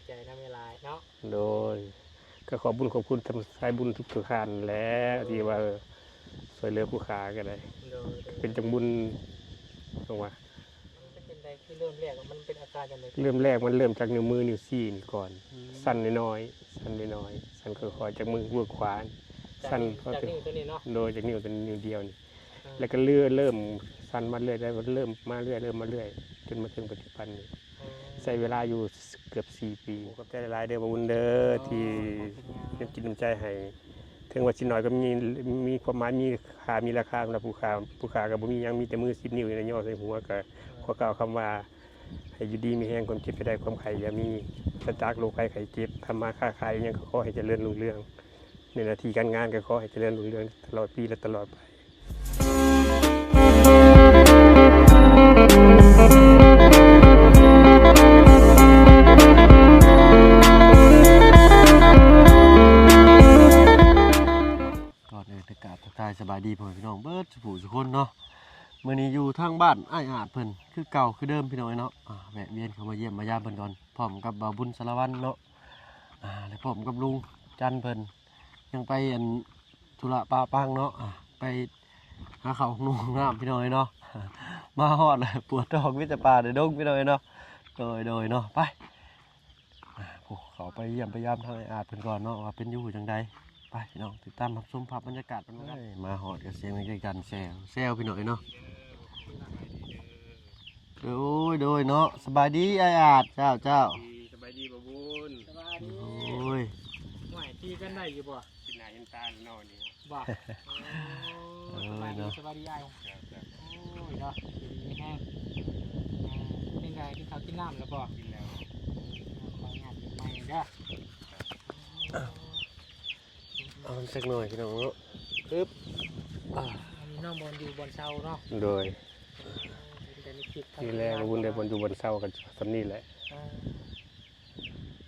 ໃຈນຳຫຼາຍໆເນາະ. ໂດຍ ກໍຂອບບຸນຂອບຄຸນທາງສາຍບຸນທຸກໆທ່ານແຫຼະ ໂດຍ ທີ່ວ່າ ເອີ ຊ່ວຍເຫຼືອຜູ້ຂາກໍໄດ້ ໂດຍໆ ເປັນຈັງບຸນ ຈັ່ງວ່າ ມັນເປັນຈັ່ງໃດ? ຄືເລີ່ມແລກມັນເປັນອາການຈັ່ງໃດ? ເລີ່ມແລກມັນເລີ່ມຈາກນິ້ວມືນິ້ວຊີ້ນີ້ກ່ອນ ອືມ ສັ່ນນ້ອຍໆ ສັ່ນນ້ອຍໆ ສັ່ນຄ່ອຍໆ ຈາກມືເບື້ອງຂວາ ສັ່ນ ຈາກ ຈາກນິ້ວໂຕນີ້ເນາະ. ໂດຍ ຈາກນິ້ວໂຕນີ້ ນິ້ວດຽວນີ້ ອືມ ແລ້ວກໍເລີ່ມສັ່ນມາເລື້ອຍ ແລ້ວເລີ່ມມາເລື້ອຍ ເລີ່ມມາເລື້ອຍ ຈົນມາເຖິງປັດຈຸບັນນີ້ ອືມ ໃຊ້ເວລາຢູ່ເກືອບສີ່ປີ. ຂອບໃຈຫຼາຍໆເດີ ບ່າວບຸນເດີ ອໍ ທີ່ ຂອບໃຈ ນ້ຳຈິດນ້ຳໃຈໃຫ້ ເຖິງວ່າຊິໜ້ອຍກໍມີ ມີຄວາມໝາຍ ມີຄ່າ ມີລາຄາສຳລັບຜູ້ຂາ ຜູ້ຂາກໍບໍ່ມີຫຍັງ ມີແຕ່ມືສິບນິ້ວນີ້ແຫຼະ ຍໍໃສ່ຫົວ ກໍ ເອີ ຂໍກ່າວຄຳວ່າ ໃຫ້ຢູ່ດີມີແຮງ ຄວາມເຈັບຢ່າໄດ້ ຄວາມໄຂ້ຢ່າມີ ປາສະຈາກໂລກໄພໄຂ້ເຈັບ ທຳມາຄ້າຂາຍຫຍັງກໍຂໍໃຫ້ຈະເລີນຮຸ່ງເຮືອງ ໃນໜ້າທີ່ການງານກໍຂໍໃຫ້ຈະເລີນຮຸ່ງເຮືອງຕະຫຼອດປີ ແລະ ຕະຫຼອດໄປ. ກ່ອນອື່ນກໍກາບທັກທາຍສະບາຍດີພໍ່ແມ່ພີ່ນ້ອງເບິດສູ່ຜູ້ສູ່ຄົນເນາະ. ມື້ນີ້ຢູ່ທາງບ້ານອ້າຍອາດເພິ່ນຄືເກົ່າຄືເດີມພີ່ນ້ອງເອີຍເນາະ. ອ່າ ແວະວຽນເຂົ້າມາຢ້ຽມມາຢາມເພິ່ນກ່ອນ ພ້ອມກັບບ່າວບຸນສາລະວັນເນາະ. ອ່າ ແລະ ພ້ອມກັບລຸງຈັນເພິ່ນ ຍັງໄປອັນທຸລະປະປັງເນາະ. ອ່າ ໄປຫາເຂົ້າຫ້ອງນ້ຳພີ່ນ້ອງເອີຍເນາະ. ມາຮອດແລ້ວປວດທ້ອງ ມີແຕ່ປ່າແຕ່ດົງພີ່ນ້ອງເອີຍເນາະ. ໂດຍໆເນາະ ໄປ ອ່າ ໂອ້ ເຂົ້າໄປຢ້ຽມໄປຢາມທາງອ້າຍອາດເພິ່ນກ່ອນເນາະ ວ່າເປັນຢູ່ຈັ່ງໃດ. ໄປພີ່ນ້ອງ ຕິດຕາມຮັບຊົມພາບບັນຍາກາດກັນເລີຍ. ມາຮອດກໍສຽງເລັກໆກັນແຊວໆພີ່ນ້ອງເອີຍເນາະ. ໂດຍ ໂດຍເນາະ ສະບາຍດີອ້າຍອາດ. ເຈົ້າ ເຈົ້າ ສະບາຍດີ ສະບາຍດີບ່າວບຸນ. ສະບາຍດີ. ໂອ້ຍ ຫ້ວຍ ຕີກັນໄດ້ຢູ່ບໍ່? ເຫັນໜ້າເຫັນຕາແລ້ວເນາະນີ້. ບໍ່ ໂອ້ ເອີ ສະບາຍດີເນາະ ສະບາຍດີອ້າຍ. ໂອ້ຍເນາະ ຢູ່ດີມີແຮງ. ອ່າ ເປັນໃດ ກິນເຂົ້າກິນນ້ຳແລ້ວບໍ່? ກິນແລ້ວ. ຂໍອະນຸຍາດຢາກໄໝ້ເດີ. ເອົາຈັກໜ້ອຍພີ່ນ້ອງເນາະ. ອຶບ ອ່າ ອັນນີ້ເນາະ ບ່ອນຢູ່ບ່ອນເຊົາເນາະ. ໂດຍ ເຫັນແຕ່ໃນຄລິບ ທີ່ແລກ ເຫັນແຕ່ໃນຄລິບ ບໍ່ບຸນໄດ້ບ່ອນຢູ່ບ່ອນເຊົາກໍສ່ຳນີ້ແຫຼະ. ອ່າ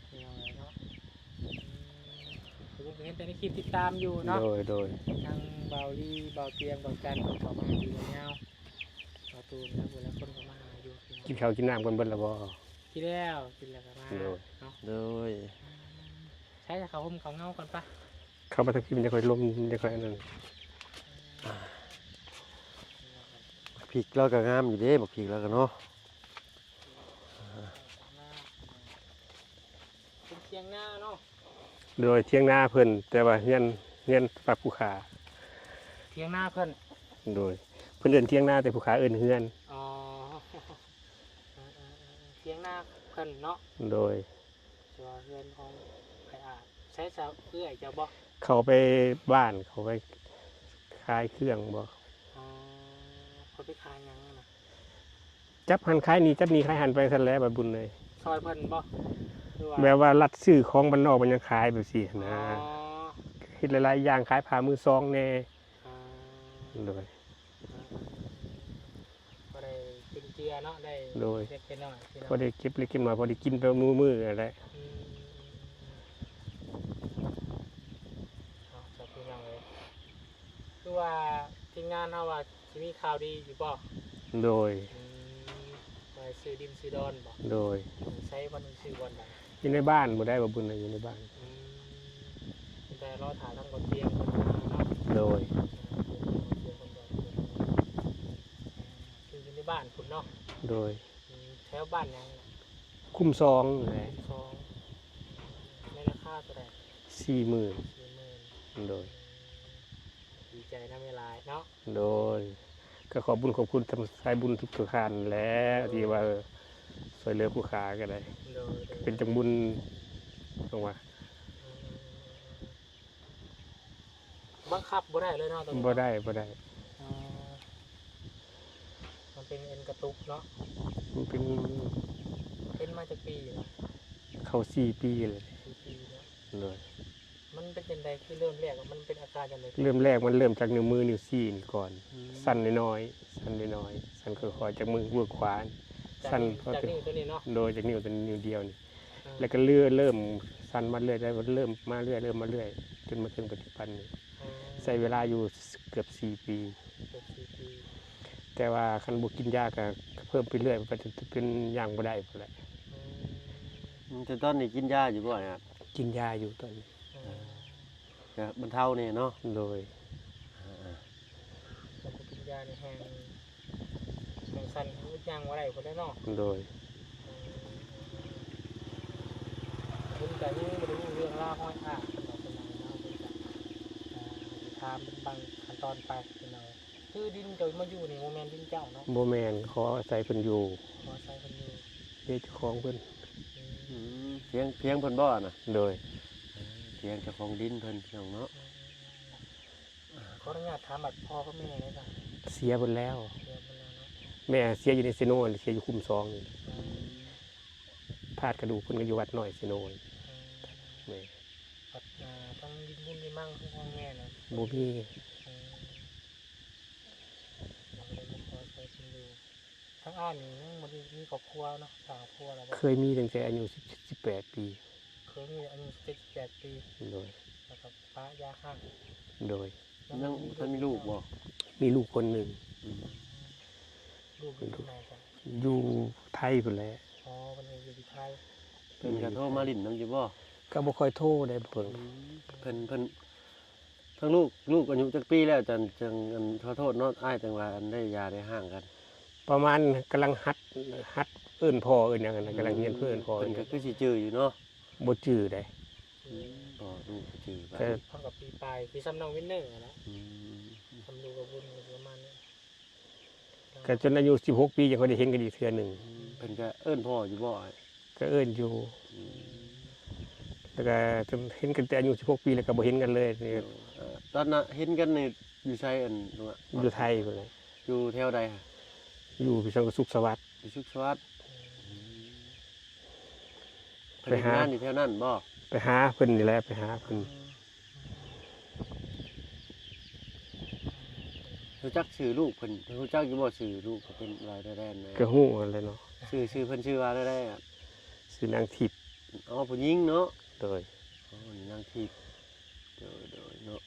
ພີ່ນ້ອງເອີຍເນາະ ອືມ ເຫັນແຕ່ໃນຄລິບຕິດຕາມຢູ່ເນາະ. ໂດຍ ໂດຍ ທັງບ່າວລີ ບ່າວຕຽງ ບ່າວຈັນ ເຂົາມາຢູ່ຍາວ ບ່າວຕູນ ແລ້ວຜູ້ລະຄົນກໍມາຫາຢູ່. ກິນເຂົ້າກິນນ້ຳກັນເບິດແລ້ວບໍ່? ກິນແລ້ວ ກິນແລ້ວກໍມາ. ໂດຍ ເນາະ ໂດຍ ໃຊ້ເຂົ້າຮົ່ມເຂົ້າເງົາກ່ອນປະ. ເຂົ້າມາທາງພີ້ມັນຈະຄ່ອຍລົມ ມັນຈະຄ່ອຍອັນນັ້ນ. ອ່າ ໝາກພິກລາວກໍງາມຢູ່ເດ້ ໝາກພິກລາວກໍເນາະ. ເປັນຖຽງນາເນາະ. ໂດຍ ຖຽງນາເພິ່ນ ແຕ່ວ່າເຮືອນ ເຮືອນຝັ່ງຜູ້ຂ້າ ຖຽງນາເພິ່ນ. ໂດຍ ເພິ່ນເອີ້ນຖຽງນາ ແຕ່ຜູ້ຂ້າເອີ້ນເຮືອນ. ອໍ ເອີໆໆ ຖຽງນາເພິ່ນເນາະ. ໂດຍ ແຕ່ວ່າເຮືອນຂອງອ້າຍອາດ. ໃສຊະ ເອື້ອຍເຈົ້າບໍ່? ເຂົາໄປບ້ານ ເຂົາໄປຂາຍເຄື່ອງບໍ່? ອໍ ເຂົາໄປຂາຍຫຍັງນະ? ຈັບຫັ້ນຂາຍນີ້ ຈັບນີ້ຂາຍຫັ້ນໄປຊັ້ນແຫຼະ ບ່າວບຸນເອີຍ. ຊ່ອຍເພິ່ນບໍ່? ຫຼືວ່າ ແບບວ່າລັດຊື້ຂອງບ້ານນອກ ມັນຍັງຂາຍແບບຊີ້ຫັ້ນນະ. ອໍ ເຮັດຫຼາຍໆຢ່າງ ຂາຍຜ້າມືສອງແດ່. ອໍ ໂດຍ ພໍໄດ້ຈຸນເຈືອເນາະ ໄດ້ ໂດຍ ເລັກໄດ້ນ້ອຍ ພໍໄດ້ເກັບເລັກເກັບນ້ອຍ ພໍໄດ້ກິນໄປມື້ໆນັ້ນແຫຼະ. ອືມ ເອົາ ເຈົ້າ ພີ່ນ້ອງເອີຍ ຄືວ່າທີມງານເຮົາວ່າ ຊິມີຂ່າວດີຢູ່ບໍ່? ໂດຍ ອືມ ໄປຊື້ດິນຊື້ດອນບໍ່? ໂດຍ ໃສ ບ່ອນຊື້ບ່ອນໃດ? ຢູ່ໃນບ້ານບໍ່ໄດ້ ບ່າວບຸນ ຢູ່ໃນບ້ານ. ອືມ ມີແຕ່ລໍຖ້າທາງບ່າວຕຽງເພິ່ນມາເນາະ. ໂດຍ ເພິ່ນມາເອົາເຄື່ອງເພິ່ນດອກເພິ່ນ ຄືຢູ່ໃນບ້ານພຸ້ນເນາະ. ໂດຍ ອືມ ແຖວບ້ານຫຍັງ? ຄຸ້ມສອງແຫຼະ. ຄຸ້ມສອງ ໃນລາຄາເທົ່າໃດ? ສີ່ໝື່ນ. ສີ່ໝື່ນ ໂດຍ ອືມ ດີໃຈນຳຫຼາຍໆເນາະ. ໂດຍ ກໍຂອບບຸນຂອບຄຸນທາງສາຍບຸນທຸກໆທ່ານແຫຼະ ໂດຍ ທີ່ວ່າ ເອີ ຊ່ວຍເຫຼືອຜູ້ຂາກໍໄດ້ ໂດຍໆ ເປັນຈັງບຸນຈັ່ງວ່າ ອືມ ບັງຄັບບໍ່ໄດ້ເລີຍເນາະ ໂຕນີ້ ບໍ່ໄດ້ ບໍ່ໄດ້. ອໍ ມັນເປັນເອັນກະຕຸກເນາະ. ມັນເປັນ ເປັນມາຈັກປີແລ້ວ? ເຂົ້າສີ່ປີແລ້ວ. ສີ່ປີເນາະ. ໂດຍ ມັນເປັນຈັ່ງໃດ? ຄືເລີ່ມແລກມັນເປັນອາການຈັ່ງໃດ? ເລີ່ມແລກມັນເລີ່ມຈາກນິ້ວມືນິ້ວຊີ້ນີ້ກ່ອນ ອືມ ສັ່ນນ້ອຍໆ ສັ່ນນ້ອຍໆ ສັ່ນຄ່ອຍໆ ຈາກມືເບື້ອງຂວາ ສັ່ນ ຈາກນິ້ວໂຕນີ້ເນາະ. ໂດຍ ຈາກນິ້ວໂຕນີ້ ນິ້ວດຽວນີ້ ອືມ ແລ້ວກໍເລີ່ມສັ່ນມາເລື້ອຍ ແລ້ວເລີ່ມມາເລື້ອຍ ເລີ່ມມາເລື້ອຍ ຈົນມາເຖິງປັດຈຸບັນນີ້ ອືມ ໃຊ້ເວລາຢູ່ເກືອບສີ່ປີ. ເກືອບສີ່ປີ ແຕ່ວ່າຄັນບໍ່ກິນຢາກໍ ກໍເພີ່ມໄປເລື້ອຍ ໄປຈົນເປັນຍ່າງບໍ່ໄດ້ພຸ້ນແຫຼະ. ອືມ ອືມ ແຕ່ຕອນນີ້ກິນຢາຢູ່ບໍ່ນະ? ກິນຢາຢູ່ຕອນນີ້. ເອີ ກໍບັນເທົາແດ່ເນາະ. ໂດຍ. ເອີໆ ແລ້ວກໍກິນຢານີ້ແຮງ ແຮງສັ່ນ ແຮງອຶດຍ່າງບໍ່ໄດ້ພຸ້ນແຫຼະເນາະ. ໂດຍ. ເອີ ເພິ່ນກໍຍັງບໍ່ໄດ້ຮູ້ເລື່ອງລາວຮອຍອາດເນາະ ເພິ່ນວ່າເນາະ ເພິ່ນກໍ ອ່າ ຖາມເບິ່ງບາງຂັ້ນຕອນໄປ ເພິ່ນວ່າ ຄືດິນເຈົ້າມາຢູ່ນີ້ບໍ່ແມ່ນດິນເຈົ້າເນາະ? ບໍ່ແມ່ນ, ຂໍອາໄສເພິ່ນຢູ່. ຂໍອາໄສເພິ່ນຢູ່. ເຮັດເຈົ້າຂອງເພິ່ນ. ອືມ ອືມ ຖຽງ ຖຽງເພິ່ນບໍ່ນະ? ໂດຍ. ເອີ ຖຽງເຈົ້າຂອງດິນເພິ່ນ ພີ່ນ້ອງເນາະ. ອືມໆໆ ຂໍອະນຸຍາດຖາມ ບັດພໍ່ກັບແມ່ເດ້ຊະ? ເສຍເບິດແລ້ວ. ເສຍເບິດແລ້ວເນາະ. ແມ່ເສຍຢູ່ໃນເຊໂນ, ເສຍຢູ່ຄຸ້ມສອງນີ້. ອືມ ທາດກະດູກເພິ່ນກໍຢູ່ວັດນ້ອຍເຊໂນ. ອືມ ແມ່ນ. ບັດ ອ່າ ທາງດິນບຸນດິນມັງຂອງແມ່ນະ? ບໍ່ມີ. ອືມ ຍັງບໍ່ໄດ້ມາຂໍໃຊ້ເພິ່ນຢູ່. ທາງອ້າຍນີ້ຍັງບໍ່ໄດ້ມີຄອບຄົວເນາະ? ສ້າງຄອບຄົວແລ້ວບໍ່? ເຄີຍມີຕັ້ງແຕ່ອາຍຸສິບ ສິບແປດປີ. ເຄີຍມີອາຍຸສິບເຈັດ ສິບແປດປີ. ໂດຍ. ແລ້ວກໍປະຢ່າຮ້າງ. ໂດຍ. ຍັງບໍ່ທັນມີລູກບໍ່? ມີລູກຄົນໜຶ່ງ. ອືມ ລູກຢູ່ທາງໃດຊະ? ຢູ່ໄທພຸ້ນແຫຼະ. ອໍ ເພິ່ນກໍຢູ່ທີ່ໄທ. ເພິ່ນກໍໂທມາຫຼິ້ນນຳຢູ່ບໍ່? ກໍບໍ່ຄ່ອຍໂທໄດ໋ເພິ່ນ. ອືມ ເພິ່ນ ເພິ່ນ ທາງລູກ ລູກອາຍຸຈັກປີແລ້ວ ຈັ່ງ ຈັ່ງ ອັນ ຂໍໂທດເນາະ ອ້າຍ ຈັ່ງວ່າ ອັນ ໄດ້ຢ່າໄດ້ຮ້າງກັນ? ປະມານກຳລັງຫັດ ຫັດເອີ້ນພໍ່ເອີ້ນຫຍັງຫັ້ນນະ. ອືມ ກຳລັງຮຽນເອີ້ນພໍ່. ເພິ່ນກໍຄືຊິຈື່ຢູ່ເນາະ? ບໍ່ຈື່ໄດ໋. ອືມ ພໍ່ລູກກໍຈື່ໄປ. ເພິ່ນກໍປີປາຍ ຄືສ່ຳນ້ອງວິນເນີຫັ້ນແຫຼະ. ອືມ ສ່ຳລູກກັບບຸນກໍຊິປະມານນີ້. ກໍຈົນອາຍຸສິບຫົກປີ ຈັ່ງຄ່ອຍໄດ້ເຫັນກັນອີກເທື່ອໜຶ່ງ. ອືມ ເພິ່ນກໍເອີ້ນພໍ່ຢູ່ບໍ່ອ້າຍ? ກໍເອີ້ນຢູ່. ອືມ ແລ້ວກໍເຫັນກັນແຕ່ອາຍຸສິບຫົກປີ ແລ້ວກໍບໍ່ເຫັນກັນເລີຍ. ເອີ ຕອນນັ້ນເຫັນກັນນີ້ຢູ່ໃສ? ອັນ ຢູ່ໄທພຸ້ນແຫຼະ. ຢູ່ແຖວໃດ? ຢູ່ພິສັງກະສຸກສະຫວັດ. ພິສຸກສະຫວັດ. ອືມ ໄປຫາ ເຮັດງານຢູ່ແຖວນັ້ນບໍ່? ໄປຫາເພິ່ນນີ້ແຫຼະ ໄປຫາເພິ່ນ. ອືມ ຮູ້ຈັກຊື່ລູກເພິ່ນ? ຮູ້ຈັກຢູ່ບໍ່ຊື່ລູກເພິ່ນເປັນວ່າແນວໃດນະ? ກໍຮູ້ຫັ້ນແຫຼະເນາະ. ຊື່ ຊື່ເພິ່ນຊື່ວ່າແນວໃດອະ? ຊື່ນາງທິບ. ອໍ ຜູ້ຍິງເນາະ. ໂດຍ. ອໍ ນາງທິບ. ໂດຍໆ ເນາະ.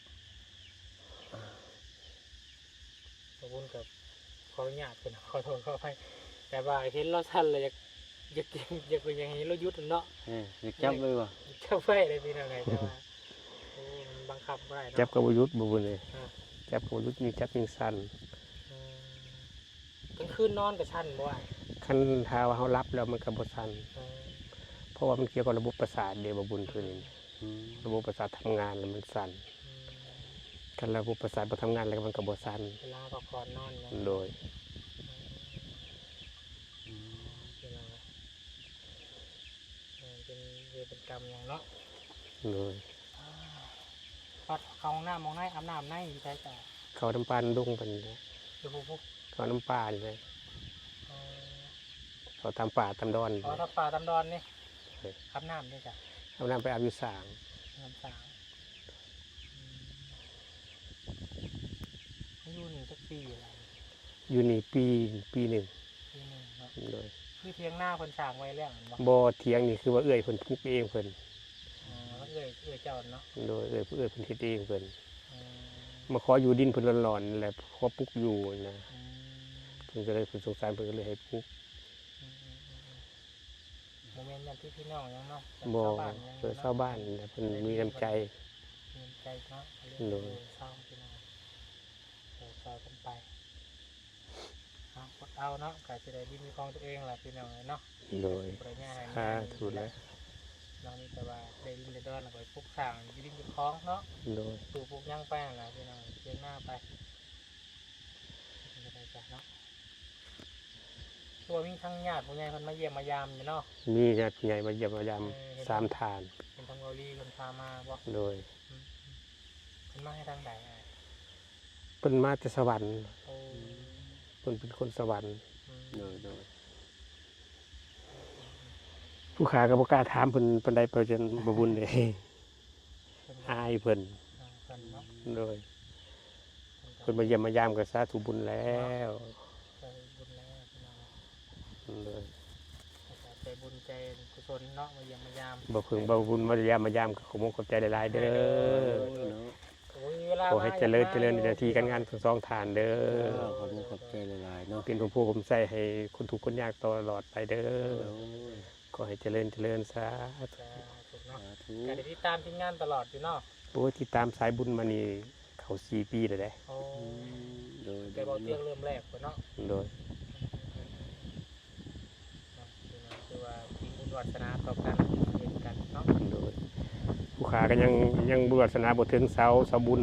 ອ່າ ບ່າວບຸນກໍຂໍອະນຸຍາດເພິ່ນ ຂໍໂທດຂໍອະໄພ ແຕ່ວ່າເຫັນລາວສັ່ນແລ້ວ ຢາກ ຢາກ ຢາກເປັນຫຍັງໃຫ້ລາວຢຸດຫັ້ນເນາະ. ເອີ ຢາກຈັບໄວ້ບໍ່? ຢາກຈັບໄວ້ເດ້ພີ່ນ້ອງເອີຍ ແຕ່ວ່າ ໂອ້ ມັນບັງຄັບບໍ່ໄດ້ເນາະ. ຈັບກໍບໍ່ຢຸດ ບ່າວບຸນເອີຍ. ອ່າ ຈັບກໍບໍ່ຢຸດ ຍິ່ງຈັບຍິ່ງສັ່ນ. ເອີ ກາງຄືນນອນກໍສັ່ນບໍ່? ຄັນຖ້າວ່າເຮົາຫຼັບແລ້ວມັນກໍບໍ່ສັ່ນ. ເອີ ເພາະວ່າມັນກ່ຽວກັບລະບົບປະສາດເດ້ ບ່າວບຸນ ໂຕນີ້. ອືມ ລະບົບປະສາດທຳງານແລ້ວມັນສັ່ນ. ອືມ ຄັນລະບົບປະສາດບໍ່ທຳງານແລ້ວມັນກໍບໍ່ສັ່ນ. ເວລາພັກຜ່ອນນອນຫຍັງ. ໂດຍ. ອືມ ອືມ ເປັນຫຍັງ? ເອີ ເປັນເວນເປັນກຳຫຍັງເນາະ. ໂດຍ. ອ່າ ພັດເຂົ້າຫ້ອງນ້ຳຫ້ອງໃນ ອາບນ້ຳໃນຢູ່ໃສເຈົ້າ? ເຂົ້ານຳປ່ານະດົງເພິ່ນແຫຼະ. ຢູ່ພຸ້ນ ພຸ້ນ ເຂົ້ານຳປ່ານີ້ແຫຼະ. ອໍ ເຂົ້າຕາມປ່າຕາມດອນ. ອໍ ຕາມປ່າຕາມດອນນີ້. ໂດຍ. ອາບນ້ຳເດ້ຊະ? ອາບນ້ຳໄປອາບຢູ່ສາງ. ອາບນ້ຳສາງ. ອືມ ຢູ່ນີ້ຈັກປີແລ້ວ? ຢູ່ນີ້ປີ ປີໜຶ່ງ. ປີໜຶ່ງເນາະ. ໂດຍ. ຄືຖຽງນາເພິ່ນສ້າງໄວ້ແລ້ວແມ່ນບໍ່? ບໍ່ ຖຽງນີ້ຄືວ່າເອື້ອຍເພິ່ນປຸກເອງເພິ່ນ. ອໍ ເອື້ອຍ ເອື້ອຍເຈົ້າເນາະ. ໂດຍ. ເອື້ອຍ ເອື້ອຍເພິ່ນເຮັດເອງເພິ່ນ. ອືມ ມາຂໍຢູ່ດິນເພິ່ນຫຼອນໆ ແລ້ວຂໍປຸກຢູ່ນະ. ອືມ ເພິ່ນກໍເລີຍ ເພິ່ນສົງສານ ເພິ່ນກໍເລີຍໃຫ້ປຸກ. ອືມໆໆໆ ບໍ່ແມ່ນຍາດພີ່ນ້ອງຫຍັງເນາະ. ບໍ່ ຊາວບ້ານຫຍັງເນາະ. ເອີ ຊາວບ້ານແຫຼະ ເພິ່ນມີນ້ຳໃຈ. ມີນ້ຳໃຈເນາະ. ໂດຍ. ເອີ ຊາວພີ່ນ້ອງ ເອີ ຊ່ອຍກັນໄປ. ເອົາ ອົດເອົາເນາະ ກໍຊິໄດ້ດິນເປັນຂອງຕົວເອງລະພີ່ນ້ອງເອີຍເນາະ. ໂດຍ. ບໍ່ໄດ້ຍາກ ສາທຸແຫຼະເນາະ. ມີແຕ່ວ່າໄດ້ດິນໄດ້ດອນ ແລ້ວກໍໄປປຸກສ້າງຢູ່ດິນເຈົ້າຂອງເນາະ. ໂດຍ. ປູກ ປູກຫຍັງໄປຫັ້ນລະພີ່ນ້ອງ ຖຽງນາໄປ. ເປັນຈັ່ງໃດຊະເນາະ. ຄືວ່າມີທາງຍາດຜູ້ໃຫຍ່ເພິ່ນມາຢ້ຽມມາຢາມຢູ່ເນາະ. ມີຍາດຜູ້ໃຫຍ່ມາຢ້ຽມມາຢາມ. ເອີ ເຫັນ ສາມທ່ານ. ເຫັນທາງເກົາຫຼີເພິ່ນພາມາບໍ່? ໂດຍ. ອືມ ເພິ່ນມາແຕ່ທາງໃດອ້າຍ? ເພິ່ນມາແຕ່ສະຫວັນ. ໂອ້ ເພິ່ນເປັນຄົນສະຫວັນ. ອືມ ໂດຍໆ. ຜູ້ຂ້າກໍບໍ່ກ້າຖາມເພິ່ນປານໃດ ເພາະຈັ່ງບໍ່ບຸນເດ້. ເພິ່ນ ອາຍເພິ່ນ. ອາຍເພິ່ນເນາະ. ໂດຍ. ເພິ່ນມາຢ້ຽມມາຢາມກໍສາທຸບຸນແລ້ວ. ສາທຸບຸນແລ້ວພີ່ນ້ອງ. ໂດຍ. ໃຈບຸນໃຈກຸສົນເນາະ ມາຢ້ຽມມາຢາມ. ບໍ່ເພິ່ງບໍ່ບຸນມາຢ້ຽມມາຢາມ ກໍຂໍຂອບໃຈຫຼາຍໆເດີ. ໂດຍເນາະ. ໂອ້ຍ ເວລາ ຂໍໃຫ້ຈະເລີນ ຈະເລີນໃນໜ້າທີ່ການງານທັງສອງທ່ານເດີ. ເຈົ້າ ຂອບໃຈຫຼາຍໆເນາະ. ເປັນຮົ່ມໂພຮົ່ມໄຊໃຫ້ຄົນທຸກຄົນຍາກຕະຫຼອດໄປເດີ. ໂດຍ. ຂໍໃຫ້ຈະເລີນ ຈະເລີນ ສາທຸ ສາທຸເນາະ. ສາທຸ. ກໍໄດ້ຕິດຕາມທີມງານຕະຫຼອດຢູ່ເນາະ? ໂອ້ຍ ຕິດຕາມສາຍບຸນມານີ້ເຂົ້າສີ່ປີແລ້ວເດ້. ໂອ້ ອືມ ໂດຍ ແຕ່ເວົ້າເລື່ອງເລີ່ມແລກພຸ້ນເນາະ? ໂດຍ. ເນາະ ຖືວ່າມີບຸນວາສະໜາຕໍ່ກັນ ເຫັນກັນເນາະ? ໂດຍ. ຜູ້ຂ້າກໍຍັງ ຍັງບຸນວາສະໜາບໍ່ເຖິງສາວ ສາວບຸນ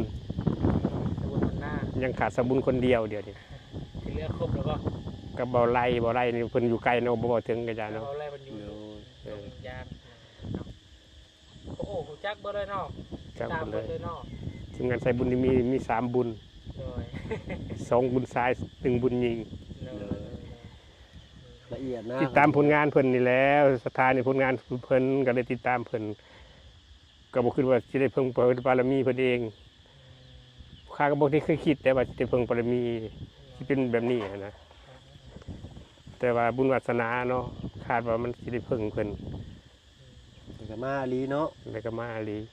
ສາວບຸນພັນນາ ຍັງຂາດສາວບຸນຄົນດຽວດຽວນີ້. ທີ່ເຫຼືອຄົບແລ້ວບໍ່? ກັບເບົາໄລ ເບົາໄລນີ້ເພິ່ນຢູ່ໄກເນາະ ບໍ່ເວົ້າເຖິງກັນຈ້າເນາະ. ເບົາໄລເພິ່ນຢູ່ ໂດຍ ເອີ ດົງຢາງເນາະ. ໂອ້ ຮູ້ຈັກເບິດເລີຍເນາະ? ຈັກເບິດເລີຍ ຕາມເບິດເລີຍເນາະ? ທີມງານສາຍບຸນນີ້ມີ ມີສາມບຸນ. ໂດຍ. ສອງບຸນຊາຍ ໜຶ່ງບຸນຍິງ. ໂດຍ ໂດຍ ໂດຍ. ລະອຽດນະ ຕິດຕາມຜົນງານເພິ່ນນີ້ແຫຼະ ສັດທາໃນຜົນງານເພິ່ນ ກໍເລີຍຕິດຕາມເພິ່ນ. ກໍບໍ່ຄິດວ່າຊິໄດ້ເພິ່ງບາລະມີເພິ່ນເອງ. ອືມ ຂ້າກໍບໍ່ໄດ້ເຄີຍຄິດເດ້ວ່າຊິໄດ້ເພິ່ງບາລະມີ ອືມ ຊິເປັນແບບນີ້ຫັ້ນນະ. ອືມ ແຕ່ວ່າບຸນວາສະໜາເນາະ ຄາດວ່າມັນຊິໄດ້ເພິ່ງເພິ່ນ. ອືມ ແລ້ວກໍມາອີ່ຫຼີເນາະ? ແລ້ວກໍມາອີ່ຫຼີ. ອືມ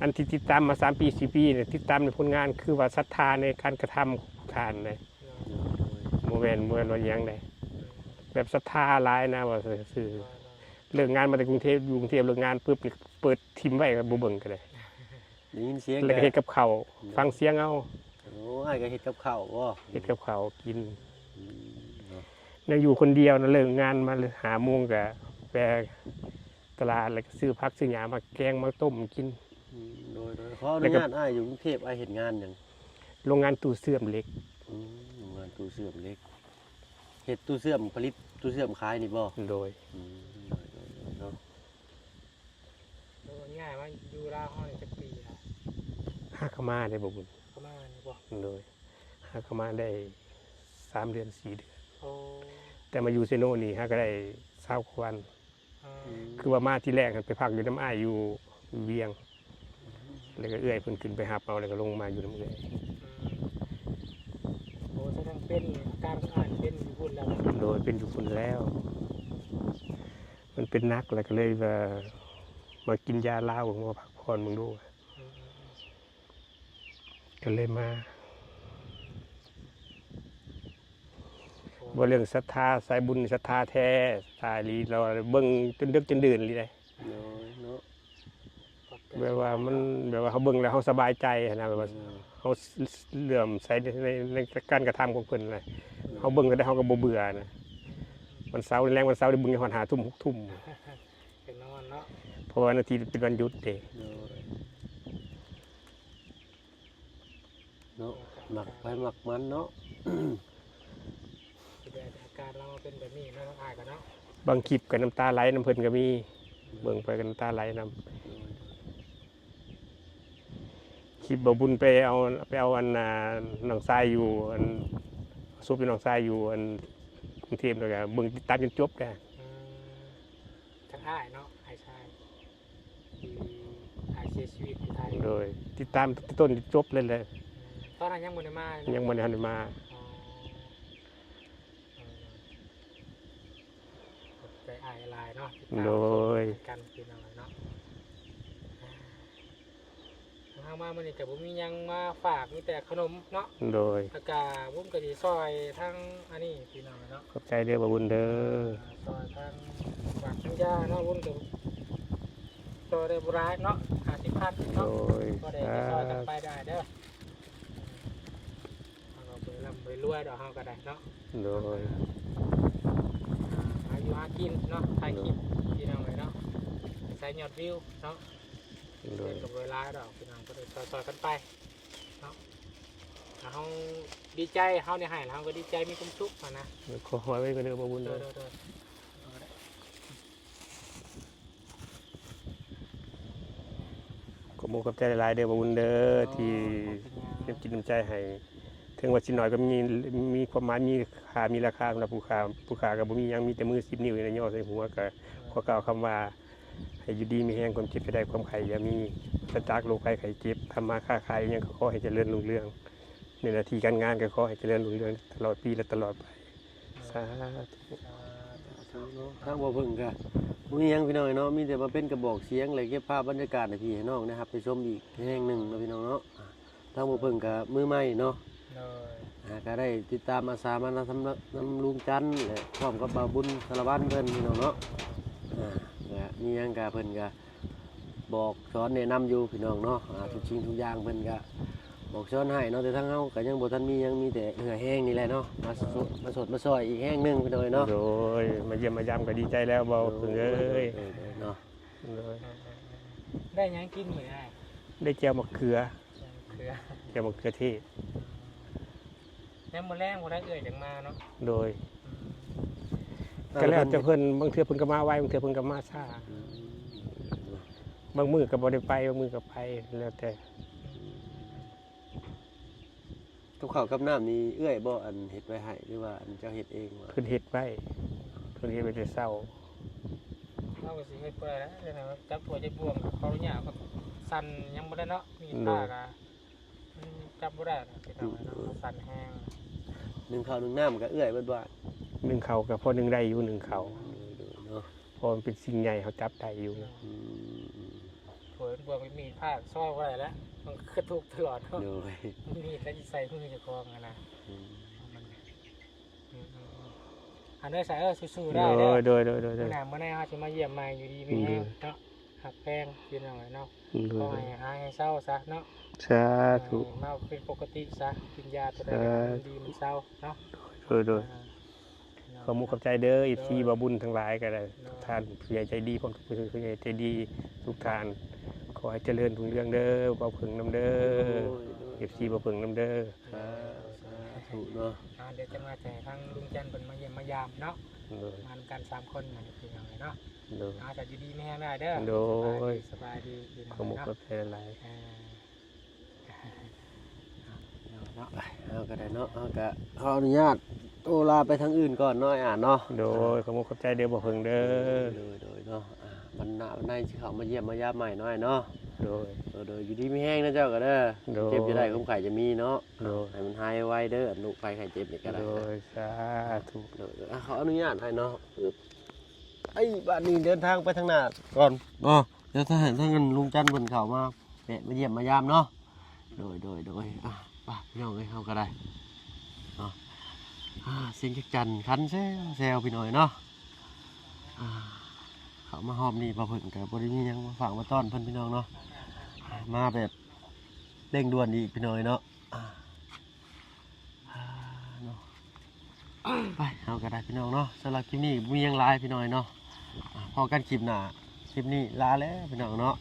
ອັນທີ່ຕິດຕາມມາສາມປີ ສີ່ປີນີ້ ຕິດຕາມໃນຜົນງານ ຄືວ່າສັດທາໃນການກະທຳຂອງທ່ານເດ້. ໂດຍ ໂດຍ. ບໍ່ແມ່ນ ບໍ່ແມ່ນວ່າຫຍັງເດ້. ອືມ ແບບສັດທາຫຼາຍນະ ວ່າຊື່ໆ. ໂດຍ ໂດຍ. ເລີກງານມາແຕ່ກຸງເທບ ຢູ່ກຸງເທບເລີກງານປຶບນີ້ ເປີດຖິ້ມໄວ້ກໍບໍ່ເບິ່ງກໍໄດ້. ໄດ້ຍິນສຽງ ແລ້ວກໍເຮັດກັບເຂົ້າ ອືມ ຟັງສຽງເອົາ. ໂອ້ ອ້າຍກໍເຮັດກັບເຂົ້າບໍ່? ເຮັດກັບເຂົ້າກິນ. ອືມ ເນາະ ແນວຢູ່ຄົນດຽວນະ ເລີກງານມາຫ້າໂມງກໍແປຕະຫຼາດ ແລ້ວກໍຊື້ຜັກຊື້ຫຍ້າມາແກງມາຕົ້ມກິນ. ອືມ ໂດຍ ໂດຍ. ຂໍອະນຸຍາດ ແລ້ວກໍ ອ້າຍຢູ່ກຸງເທບ ອ້າຍເຮັດງານຫຍັງ? ໂລງງານຕູ້ເຊື່ອມເຫຼັກ. ອືມ ໂລງງານຕູ້ເຊື່ອມເຫຼັກ. ເຮັດຕູ້ເຊື່ອມ ຜະລິດຕູ້ເຊື່ອມຂາຍນີ້ບໍ່? ໂດຍ. ອືມ ໂດຍ ໂດຍ ໂດຍ ເນາະ. ໂດຍ ຍ້າຍມາຢູ່ລາວເຮົານີ້ຈັກປີລະ? ຫາກເຂົ້າມາໄດ້ບໍ່ບຸນ? ເຂົ້າມານີ້ບໍ່? ໂດຍ. ຫາກເຂົ້າມາໄດ້ສາມເດືອນ ສີ່ເດືອນ. ໂອ້ ແຕ່ມາຢູ່ເຊໂນນີ້ຫາກກໍໄດ້ຊາວກວ່າວັນ. ອືມ ອືມ ຄືວ່າມາທີແລກຫັ້ນໄປພັກຢູ່ນຳອ້າຍຢູ່ວຽງ ແລ້ວກໍເອື້ອຍເພິ່ນຂຶ້ນໄປຮັບເອົາ ແລ້ວກໍລົງມາຢູ່ນຳເອື້ອຍ. ອືມ ໂອ້ ສະແດງເປັນອາການຂອງອ້າຍເປັນຢູ່ພຸ້ນແລ້ວເນາະ? ໂດຍ ເປັນຢູ່ພຸ້ນແລ້ວ ມັນເປັນໜັກ ແລ້ວກໍເລີຍວ່າມາກິນຢາລາວ ມາພັກຜ່ອນເບິ່ງດູ. ອືມ ອືມ ອືມ. ກໍເລີຍມາ. ເວົ້າເລື່ອງສັດທາ ສາຍບຸນນີ້ສັດທາແທ້ ສາຍອີ່ຫຼີ ລາວເບິ່ງຈົນເດິກຈົນດື່ນອີ່ຫຼີເດ້. ໂດຍ ເນາະ. ແບບວ່າມັນ ແບບວ່າເຮົາເບິ່ງແລ້ວເຮົາສະບາຍໃຈຫັ້ນນະ ແບບວ່າ ອືມ ເຮົາເຫຼື້ອມໃສໃນ ໃນ ໃນການກະທຳຂອງເພິ່ນນະ. ອືມ ເຮົາເບິ່ງແລ້ວເຮົາກໍບໍ່ເບື່ອນະ. ອືມ ວັນເສົາ ແລງວັນເສົາໄດ້ເບິ່ງຮອດຫ້າທຸ່ມ ຫົກທຸ່ມ ໄປນອນເນາະ ເພາະວ່າວັນອາທິດເປັນວັນຢຸດເດ້. ໂດຍ ເນາະ ມັກໃຜມັກມັນເນາະ. ອາກາດລາວເປັນແບບນີ້ເນາະ ອ້າຍກໍເນາະ. ບາງຄລິບກໍນ້ຳຕາໄຫຼນຳເພິ່ນກໍມີ. ອືມ ເບິ່ງໄປກໍນ້ຳຕາໄຫຼນຳ. ໂດຍ ໂດຍ. ຄລິບບ່າວບຸນໄປເອົາ ໄປເອົາອັນ ອ່າ ນ້ອງຊາຍຢູ່ອັນ ເອົາສົບຢູ່ນ້ອງຊາຍຢູ່ອັນກຸງເທບ ແລ້ວກໍເບິ່ງຕິດຕາມຈົນຈົບເດ້. ອືມ ທັງອ້າຍເນາະ ອ້າຍຊາຍ ທີ່ອ້າຍເສຍຊີວິດຢູ່ໄທ. ໂດຍ ຕິດຕາມແຕ່ຕົ້ນຈົນຈົບເລີຍແຫຼະ. ອືມ ຕອນນັ້ນຍັງບໍ່ໄດ້ມາເນາະ? ຍັງບໍ່ໄດ້ທັນໄດ້ມາ. ອໍ ເອີ ຂອບໃຈອ້າຍຫຼາຍເນາະ ທີ່ຕາມ ໂດຍ ຊົມກັນພີ່ນ້ອງເນາະ. ອ່າ ທາງເຮົາມາມື້ນີ້ກໍບໍ່ມີຫຍັງມາຝາກ ມີແຕ່ຂະໜົມເນາະ. ໂດຍ ແລ້ວກະບຸນກໍຊິຊ່ອຍທາງອັນນີ້ພີ່ນ້ອງເນາະ. ຂອບໃຈເດີບ່າວບຸນເດີ. ອ່າ ຊ່ອຍທາງຫວານທາງຢາເນາະ ບຸນກໍຊ່ອຍໄດ້ບໍ່ຫຼາຍເນາະ ຫ້າສິບພັນເນາະ. ໂດຍ ພໍໄດ້ ສາທຸ ຊ່ອຍກັນໄປໄດ້ເດີ. ເຮົາກໍບໍ່ໄດ້ລ່ຳບໍ່ໄດ້ລວຍດອກ ເຮົາກໍໄດ້ເນາະ. ໂດຍ ຫາຢູ່ຫາກິນເນາະ ຖ່າຍຄລິບ ໂດຍ ພີ່ນ້ອງເອີຍເນາະ ໃສ່ຍອດວິວເນາະ. ໂດຍ ເປັນກັບເວລາດອກ ພີ່ນ້ອງກໍໄດ້ຊ່ອຍໆກັນໄປເນາະ. ເຮົາດີໃຈ ເຮົາໄດ້ໃຫ້ ເຮົາກໍດີໃຈ ມີຄວາມສຸກຫັ້ນນະ. ໂດຍ ຂໍຫອຍໄວ້ກ່ອນເດີບ່າວບຸນເດີ. ໂດຍ ໂດຍ ໂດຍ. ຂອບອົກຂອບໃຈຫຼາຍໆເດີບ່າວບຸນເດີ ໂອ້ ທີ່ ຂອບໃຈ ນ້ຳຈິດນ້ຳໃຈໃຫ້ ເຖິງວ່າຊິໜ້ອຍກໍມີ ມີຄວາມໝາຍ ມີຄ່າ ມີລາຄາສຳລັບຜູ້ຂ້າ. ຜູ້ຂ້າກໍບໍ່ມີຫຍັງ ມີແຕ່ມືສິບນິ້ວນີ້ລະຍໍໃສ່ຫົວ. ກໍ ໂອ້ ຂໍກ່າວຄຳວ່າ ໃຫ້ຢູ່ດີມີແຮງ ຄວາມເຈັບຢ່າໄດ້ ຄວາມໄຂ້ຢ່າມີ ປາສະຈາກໂລກໄພໄຂ້ເຈັບ. ທຳມາຄ້າຂາຍຫຍັງກໍຂໍໃຫ້ຈະເລີນຮຸ່ງເຮືອງ ໃນໜ້າທີ່ການງານກໍຂໍໃຫ້ຈະເລີນຮຸ່ງເຮືອງຕະຫຼອດປີ ແລະ ຕະຫຼອດໄປ. ສາທຸ ສາທຸເນາະ. ທາງບ່າວເພິ່ງກະບໍ່ມີຫຍັງພີ່ນ້ອງເນາະ ມີແຕ່ມາເປັນກະບອກສຽງ ແລະ ເກັບພາບບັນຍາກາດໃຫ້ພີ່ໃຫ້ນ້ອງໄດ້ຮັບໄດ້ຊົມອີກແຫ່ງໜຶ່ງເນາະ ພີ່ນ້ອງເນາະ. ທາງບ່າວເພິ່ງກະມືໃໝ່ເນາະ. ໂດຍ. ອ່າ ກໍໄດ້ຕິດຕາມອາສາມານຳ ນຳລຸງຈັນ ແລະ ພ້ອມກັບບ່າວບຸນສາລະວັນເພິ່ນ ພີ່ນ້ອງເນາະ. ອ່າ ກໍມີຫຍັງກໍເພິ່ນກໍບອກສອນແນະນຳຢູ່ ພີ່ນ້ອງເນາະ. ອ່າ ທຸກສິ່ງທຸກຢ່າງເພິ່ນກໍບອກສອນໃຫ້ເນາະ, ແຕ່ທາງເຮົາກໍຍັງບໍ່ທັນມີຫຍັງ ມີແຕ່ເຫື່ອແຮງນີ້ແຫຼະເນາະ ມາ ມາຊົດມາຊ່ອຍອີກແຮງໜຶ່ງ ພີ່ນ້ອງເນາະ. ໂດຍ ມາຢ້ຽມມາຢາມກໍດີໃຈແລ້ວ ເວົ້າເພິ່ນເອີຍ ໂດຍ ໂດຍ ໂດຍເນາະ. ໂດຍ ໄດ້ຫຍັງກິນມື້ນີ້ອ້າຍ? ໄດ້ແຈ່ວໝາກເຂືອ ແຈ່ວໝາກເຂືອ ແຈ່ວໝາກເຂືອເທດ. ຍາມມື້ແລງບໍ່ໄດ້ເອື້ອຍຈັ່ງມາເນາະ. ໂດຍ ອືມ ກໍແລ້ວແຕ່ເພິ່ນ ບາງເທື່ອເພິ່ນກໍມາໄວ ບາງເທື່ອເພິ່ນກໍມາຊ້າ. ອືມ ບາງມື້ກໍບໍ່ໄດ້ໄປ ບາງມື້ກໍໄປ ແລ້ວແຕ່. ອືມ ກັບເຂົ້າກັບນ້ຳນີ້ເອື້ອຍບໍ່ ອັນເຮັດໄວ້ໃຫ້ ຫຼືວ່າອັນເຈົ້າເຮັດເອງວະ? ເພິ່ນເຮັດໄວ້ ເພິ່ນເຮັດໄວ້ແຕ່ເຊົ້າ. ເຮົາກໍຊິເຮັດບໍ່ໄດ້ແລ້ວ ຈັບຖ້ວຍຈັບບ່ວງ ຂໍອະນຸຍາດ ສັ່ນຍັງບໍ່ໄດ້ເນາະ ມີດ ໂດຍ ພາກະ ມັນຈັບບໍ່ໄດ້ນະ ພີ່ນ້ອງເນາະ ມັນສັ່ນແຮງ. ໜຶ້ງເຂົ້າໜຶ້ງນ້ຳກໍເອື້ອຍເບິດບ້ານ? ໜຶ້ງເຂົ້າກໍພໍໜຶ້ງໄດ້ຢູ່ ໜຶ້ງເຂົ້າ ໂດຍໆເນາະ ເພາະມັນເປັນສິ່ງໃຫຍ່ ເຮົາຈັບໄດ້ຢູ່. ອືມ ຖ້ວຍບ່ວງ ມີດພາກ ຊອຍບໍ່ໄດ້ແລ້ວ ມັນກະທຸກຕະຫຼອດເນາະ. ໂດຍ ມີດແລ້ວຊິໃສ່ມືເຈົ້າຂອງຫັ້ນນະ. ອືມ ອືມໆໆ ອັນເດີ ສາຍເອີຍ ສູ້ໆ ໄດ້ເດີ. ໂດຍໆໆໆ ມື້ໜ້າມື້ໃນເຮົາຊິມາຢ້ຽມໃໝ່ ຢູ່ດີມີແຮງເນາະ ຮັກແພງ ພີ່ນ້ອງເອີຍເນາະ. ໂດຍ ຂໍໃຫ້ຫາຍໃຫ້ເຊົາຊະເນາະ ສາທຸ. ເອີ ມາເປັນປົກກະຕິຊະ ກິນຢາຕົວໃດກໍໃຫ້ມັນດີມັນເຊົາເນາະ. ໂດຍໆ ອ່າ ຂອບມຸກຂອບໃຈເດີ ເອັຟຊີ ໂດຍ ບ່າວບຸນທັງຫຼາຍກໍໄດ້ ໂດຍ ທຸກທ່ານ ຜູ້ໃຫຍ່ໃຈດີ ພ້ອມທຸກຜູ້ໃຫຍ່ໃຈດີທຸກທ່ານ ຂໍໃຫ້ຈະເລີນຮຸ່ງເຮືອງເດີ ບ່າວເຜິ້ງນຳເດີ. ໂດຍໆ ເອັຟຊີ ບ່າວເຜິ້ງນຳເດີ. ສາທຸເນາະ. ອ່າ ດຽວຈັກໜ້ອຍຈະໃຫ້ທາງລຸງຈັນເພິ່ນມາຢ້ຽມມາຢາມເນາະ. ໂດຍ ມານຳກັນສາມຄົນ ພີ່ນ້ອງເອີຍເນາະ. ໂດຍ ອ່າ ກໍຢູ່ດີມີແຮງເດີ. ໂດຍ ສະບາຍດີ ສະບາຍດີ ພີ່ນ້ອງເນາະ. ຂອບຄຸນຂອບໃຈຫຼາຍໆ. ອ່າ ເນາະ ເຮົາກໍໄດ້ເນາະ ເຮົາກໍຂໍອະນຸຍາດໂຕລາໄປທາງອື່ນກ່ອນເນາະ ອ້າຍອາດເນາະ. ໂດຍ ຂອບຄຸນຂອບໃຈເດີ ບ່າວເຜິ້ງເດີ. ໂດຍໆເນາະ. ອ່າ ວັນໜ້າວັນໃນຊິເຂົ້າມາຢ້ຽມມາຢາມໃໝ່ເນາະ ອ້າຍເນາະ. ໂດຍ ໂດຍໆ ຢູ່ດີມີແຮງນະເຈົ້າກໍເດີ. ໂດຍ ເຈັບຢ່າໄດ້ ຄວາມໄຂ້ຈະມີເນາະ. ໂດຍ ໃຫ້ມັນຫາຍໄວເດີ ໂລກໄຂ້ໄຂ້ເຈັບນີ້ກໍໄດ້. ໂດຍ ສາທຸ. ໂດຍໆ ອ່າ ຂໍອະນຸຍາດ ອ້າຍເນາະ. ອຶບ ໄອ້ ບາດນີ້ເດີນທາງໄປທາງໜ້າກ່ອນເນາະ. ດຽວຖ້າໃຫ້ທາງລຸງຈັນເພິ່ນເຂົ້າມາແວະມາຢ້ຽມມາຢາມເນາະ. ໂດຍ ໂດຍ ໂດຍ. ອ່ະ ໄປພີ່ນ້ອງເອີຍ ເຮົາກໍໄດ້ເນາະ. ອ່າ ສຽງຈັກຈັນຂັນແຊວໆ ພີ່ນ້ອງເອີຍເນາະ. ອ່າ ເຂົ້າມາຮອບນີ້ ບ່າວເຜິ້ງກໍບໍ່ໄດ້ມີຫຍັງມາຝາກມາຕ້ອນເພິ່ນ ພີ່ນ້ອງເນາະ. ອ່າ ມາແບບເລັ່ງດ່ວນອີກ ພີ່ນ້ອງເອີຍເນາະ. ອ່າ ອ່າ ເນາະ ໄປ ເຮົາກໍໄດ້ພີ່ນ້ອງເນາະ. ສຳລັບຄລິບນີ້ບໍ່ມີຫຍັງຫຼາຍພີ່ນ້ອງເນາະ. ອ່າ ພໍ້ກັນຄລິບໜ້າ ຄລິບນີ້ລາແລ້ວພີ່ນ້ອງເນາະ.